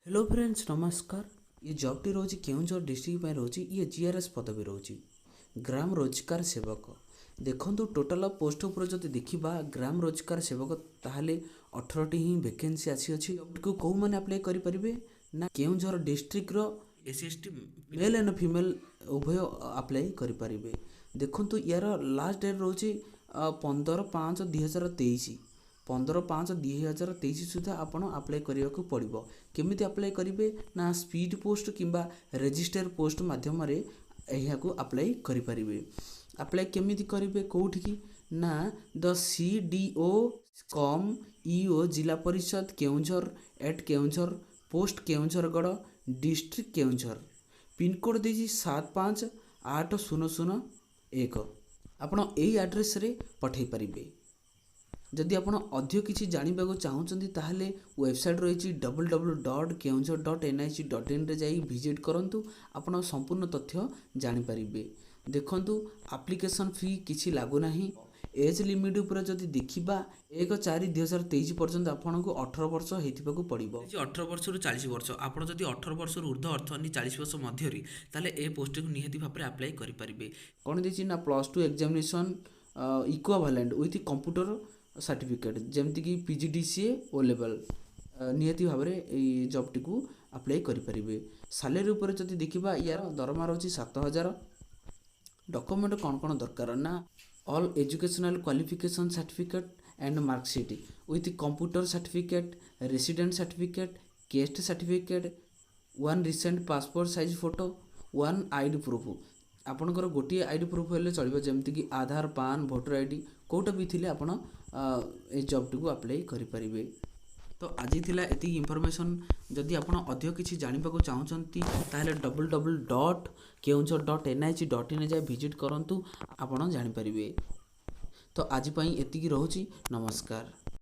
Hello friends, ନମସ୍କାର। ଏ ଜବ୍ଟି ରହୁଛି Keonjhar district ପାଇଁ ରହୁଛି। ଇଏ ଜିଆର୍ଏସ୍ ପଦବୀ ରହୁଛି, ଗ୍ରାମ ରୋଜଗାର ସେବକ। ଦେଖନ୍ତୁ, ଟୋଟାଲ୍ ପୋଷ୍ଟ ଉପରେ ଯଦି ଦେଖିବା ଗ୍ରାମ ରୋଜଗାର ସେବକ, ତାହେଲେ 18ଟି ହିଁ ଭେକେନ୍ସି ଆସିଅଛି। ଜବ୍ଟିକୁ କେଉଁମାନେ ଆପ୍ଲାଏ କରିପାରିବେ ନା କେଉଁଝର ଡିଷ୍ଟ୍ରିକ୍ଟର SC, ST mail and female ଉଭୟ ଆପ୍ଲାଏ କରିପାରିବେ। ଦେଖନ୍ତୁ, ୟାର ଲାଷ୍ଟ ଡେଟ୍ ରହୁଛି 15/5/2023। 15/5/2023 ସୁଦ୍ଧା ଆପଣ ଆପ୍ଲାଏ କରିବାକୁ ପଡ଼ିବ। କେମିତି ଆପ୍ଲାଏ କରିବେ ନା ସ୍ପିଡ୍ ପୋଷ୍ଟ କିମ୍ବା ରେଜିଷ୍ଟର ପୋଷ୍ଟ ମାଧ୍ୟମରେ ଏହାକୁ ଆପ୍ଲାଏ କରିପାରିବେ। ଆପ୍ଲାଏ କେମିତି କରିବେ, କେଉଁଠିକି ନା ଦ CDO cum EO, Zilla Parishad Keonjhar, at Keonjhar, post Keonjhargarh, district Keonjhar, pincode ଦେଇଛି 758001। ଆପଣ ଏଇ ଆଡ୍ରେସ୍ରେ ପଠାଇ ପାରିବେ। ଯଦି ଆପଣ ଅଧିକ କିଛି ଜାଣିବାକୁ ଚାହୁଁଛନ୍ତି, ତାହେଲେ ୱେବସାଇଟ୍ ରହିଛି ww.keonjhar.nic.inରେ ଯାଇ ଭିଜିଟ୍ କରନ୍ତୁ, ଆପଣ ସମ୍ପୂର୍ଣ୍ଣ ତଥ୍ୟ ଜାଣିପାରିବେ। ଦେଖନ୍ତୁ, ଆପ୍ଲିକେସନ୍ ଫି କିଛି ଲାଗୁନାହିଁ। ଏଜ୍ ଲିମିଟ୍ ଉପରେ ଯଦି ଦେଖିବା, 1/4/2023 ପର୍ଯ୍ୟନ୍ତ ଆପଣଙ୍କୁ 18 ବର୍ଷ ହେଇଥିବାକୁ ପଡ଼ିବ। 18 ବର୍ଷରୁ 40 ବର୍ଷ। ଆପଣ ଯଦି 18 ବର୍ଷରୁ ଉର୍ଦ୍ଧ୍ୱ ଅଛନ୍ତି, 40 ବର୍ଷ ମଧ୍ୟରେ, ତାହେଲେ ଏ ପୋଷ୍ଟଟିକୁ ନିହାତି ଭାବରେ ଆପ୍ଲାଏ କରିପାରିବେ। କ'ଣ ଦେଇଛି ନା +2 examination equivalent with computer certificate, ଯେମିତିକି PGDCA, ଓ ଲେଭେଲ୍, ନିହାତି ଭାବରେ ଏଇ ଜବ୍ଟିକୁ ଆପ୍ଲାଏ କରିପାରିବେ। ସାଲେରୀ ଉପରେ ଯଦି ଦେଖିବା, ୟାର ଦରମା ରହୁଛି 7000। ଡକୁମେଣ୍ଟ କ'ଣ କ'ଣ ଦରକାର ନା all educational qualification certificate and marksheet with computer certificate, resident certificate, caste certificate, one recent passport size photo, one ID proof। ଆପଣଙ୍କର ଗୋଟିଏ ଆଇଡି ପ୍ରୁଫ୍ ହେଲେ ଚଳିବ, ଯେମିତିକି ଆଧାର, ପାନ୍, ଭୋଟର ଆଇଡି, କେଉଁଟା ବି ଥିଲେ ଆପଣ ଏଇ ଜବ୍ଟିକୁ ଆପ୍ଲାଏ କରିପାରିବେ। ତ ଆଜି ଥିଲା ଏତିକି ଇନଫର୍ମେସନ୍। ଯଦି ଆପଣ ଅଧିକ କିଛି ଜାଣିବାକୁ ଚାହୁଁଛନ୍ତି, ତାହେଲେ ww.keonjhar.nic.in ଯାଇ ଭିଜିଟ୍ କରନ୍ତୁ, ଆପଣ ଜାଣିପାରିବେ। ତ ଆଜି ପାଇଁ ଏତିକି ରହୁଛି। ନମସ୍କାର।